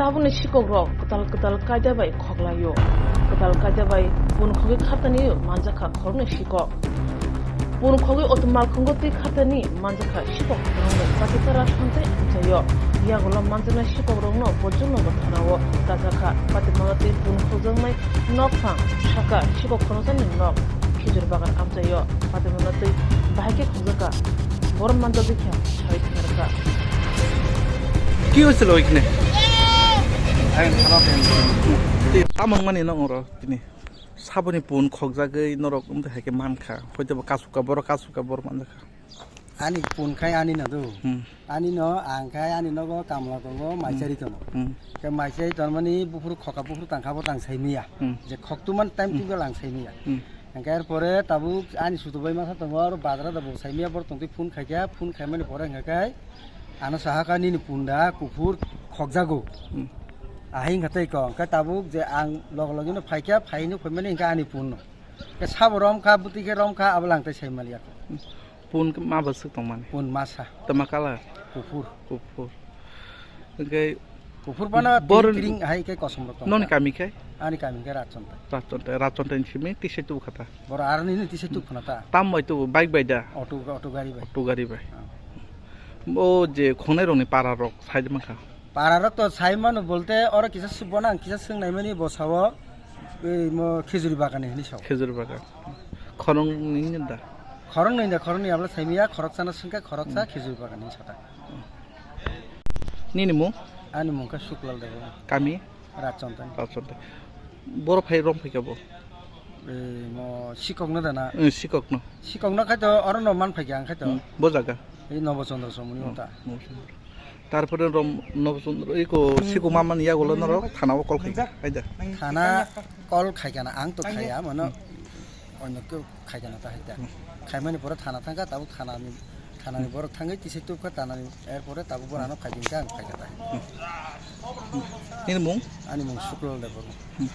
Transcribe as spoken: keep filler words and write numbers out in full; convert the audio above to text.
Tabukni sikokrok kwtal kwtal kaida bai khoklaio. Kwtal kaida bai pun khogwi khatani manjakha khoroknwi sikok. Pun khogwi auto malkhungo twi khatani manjakha sikok khoroknwi. Patitara santwi amchaio. Yagulo manjaknai sikokrokno bo chwngno bo thanao chajakha. Patimano twi pun khogjaknai nokphang saka sikok khorokjaknai nok. Khijur bagan amchaio, patimano twi bahai khe khongjak kha. Borom manjak khe sai thwngkha. কি হৈছিল ওইখানে? Tei tamang mani no oro tini. Saboni pun khokjagwi norok wngte hai khe mankha. Hoite bo kasukha, borok kasukha, borok manjakha. Ani pun khai ani no do. Hmm. Ani no ang khai ani nogo kamla tongo, hmm, maisari tongo. Hmm. Ke maisari tonmani buphuru khoka buphuru tangkha bo tang sai miya. Hmm. Je khoktuman time, hmm, twibo lang sai miya. Hmm. Hingke er pore tabuk ani sutu bai masa tongo, aro bazar da bo sai miya, bor tongtwi phone khaikha, phone khaimani pore hingke kai ano saha kha nini punda kuphur khokjago. Hmm. Ahai hingke tei kok, hingke tabuk je ang log logino phaikha, phaino phaimani hingke ani phone no. Ke sabo rom kha, bwtwi khe rom kha, abo lang tei sai maliya kho. Pun ma bwswk tong mani? Pun masa. Tama color? Kuphur. Kuphur. Hwnkhe kuphur bana bor kiring, kiring hai khe kosom rok tong noni kha. Kami khe? Ani kami khe Rachonta. Rachonta, Rachonta ni simi tisai tubu khata. Boro aroni ni tisai tubu khana ta. Tam bai tubu, bike bai da? Auto, auto gari bai. Auto gari bai. Ah. O je khonai rok ni para rok sai de mankha. Para rok to sai mano bolte oro kisa sw-, bono ang kisa swng nai mani bo sao, ei mo khejuri bagan ni hinwi sao. Khejuri bagan. Khorong ni da? Khorong ni da, khorong ni abla sai miya, khorok sana swngkha, khorok sa, hmm, khejuri bagan ni sata. Nini mung? Ani mung kha Suklal Debbarma. Kami? Rachonta ni. Rachonta. Boro phai rom phai kha bo? Ei mo sikok no da na? Eh, sikok no. Sikok no khai to oro no man phai kha ang khai to. Hmm. Bo jaga? Ei Nobo Chandra Somoni, hmm, ota. Nobo Chandra. Tarpore rom Nobo Chandra, iko, hmm, sikok ma mani yagulo norok thana o call khai kha. Hai da. Thana call khai kha na, ang to khaya mano. Hmm. Onno keu khai kha na ta hai ta. Hmm. Khaimani pore thana thangkha, tabuk thana ni, thana ni borok thangwi tisai tubkha, thana ni er pore tabuk borano khai kha, ang khai kha ta. Hmm. Nini mung? Ani mung Suklal Debbarma. Hmm.